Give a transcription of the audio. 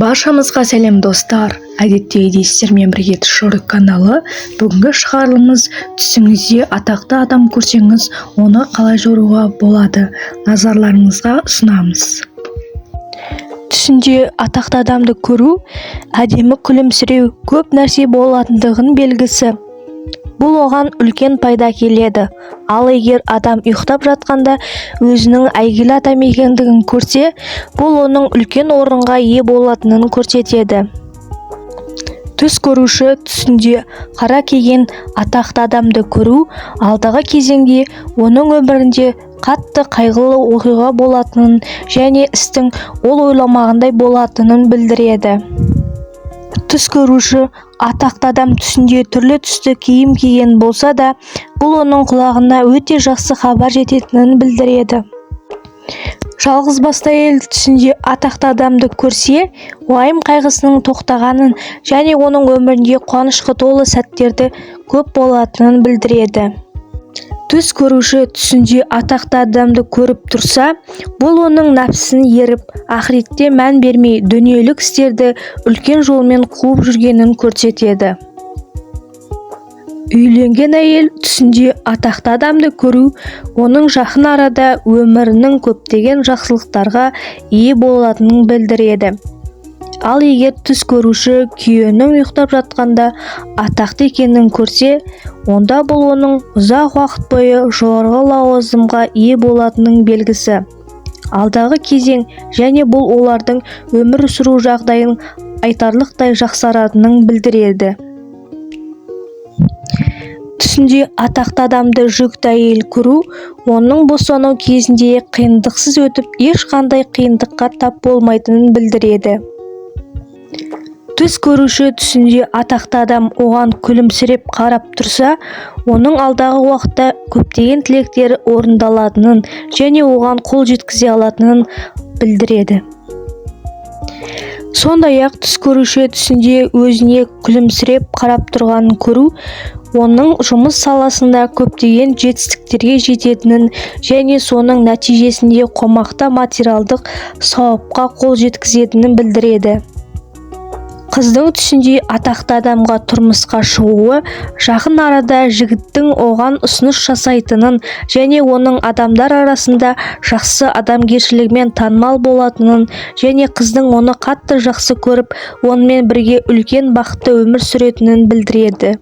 Баршамызға сәлем, достар! Әдеттегідей сіздермен бірге Шор каналы. Бүгінгі шығарылымыз: түсіңізде атақты адам көрсеңіз, оны қалай жоруға болады, назарларыңызға ұсынамыз. Түсінде атақты адамды көру – әдемі күлімсіреу, көп нәрсе болатындығын белгісі. Бұл оған үлкен пайда әкеледі. Ал егер адам ұйықтап жатқанда өзінің әйгілі адам екендігін көрсе, бұл оның үлкен орынға ие болатынын көрсетеді. Түс көруші түсінде қара киген атақты адамды көру алдағы кезеңде оның өмірінде қатты қайғылы оқиға болатынын және істің ол ойламағандай болатынын білдіреді. Түс көруші атақты адам түсінде түрлі түсті киім киген болса да, бұл оның құлағына өте жақсы хабар жететінін білдіреді. Жалғызбасты әйел түсінде атақты адамды көрсе, уайым-қайғысының тоқтағанын және оның өмірінде қуанышқа толы сәттерді көп болатынын білдіреді. Түс көруші түсінде атақты адамды көріп тұрса, бұл оның нәпсісін еріп, ақыретке мән бермей, дүниелік істерді үлкен жолмен қуып жүргенін көрсетеді. Үйленген әйел түсінде атақты адамды көру оның жақын арада өмірінің көптеген жақсылықтарға ие болатынын білдіреді. Ал егер түс көруші күйеуінің ұйықтап жатқанда атақты екенін көрсе, онда бұл оның ұзақ уақыт бойы жоғарғы лауазымға ие болатынының белгісі. Алдағы кезең және бұл олардың өмір сүру жағдайын айтарлықтай жақсаратынын білдіреді. Түсінде атақты адамды жүкті әйел көру оның босану кезінде қиындықсыз өтіп, ешқандай қиындыққа тап болмайтынын білдіреді. Түс көруші түсінде атақты адам оған күлімсіреп қарап тұрса, оның алдағы уақытта көптеген тілектері орындалатынын және оған қол жеткізе алатынын білдіреді. Сондай-ақ түс көруші түсінде өзіне күлімсіреп қарап тұрғанын көру оның жұмыс саласында көптеген жетістіктерге жететінін және соның нәтижесінде қомақты материалдық сауапқа қол жеткізетінін білдіреді. Қыздың түсінде атақты адамға тұрмысқа шығуы жақын арада жігіттің оған ұсыныс жасайтынын және оның адамдар арасында жақсы адамгершілігімен танымал болатынын және қыздың оны қатты жақсы көріп, онымен бірге үлкен бақытты өмір сүретінін білдіреді.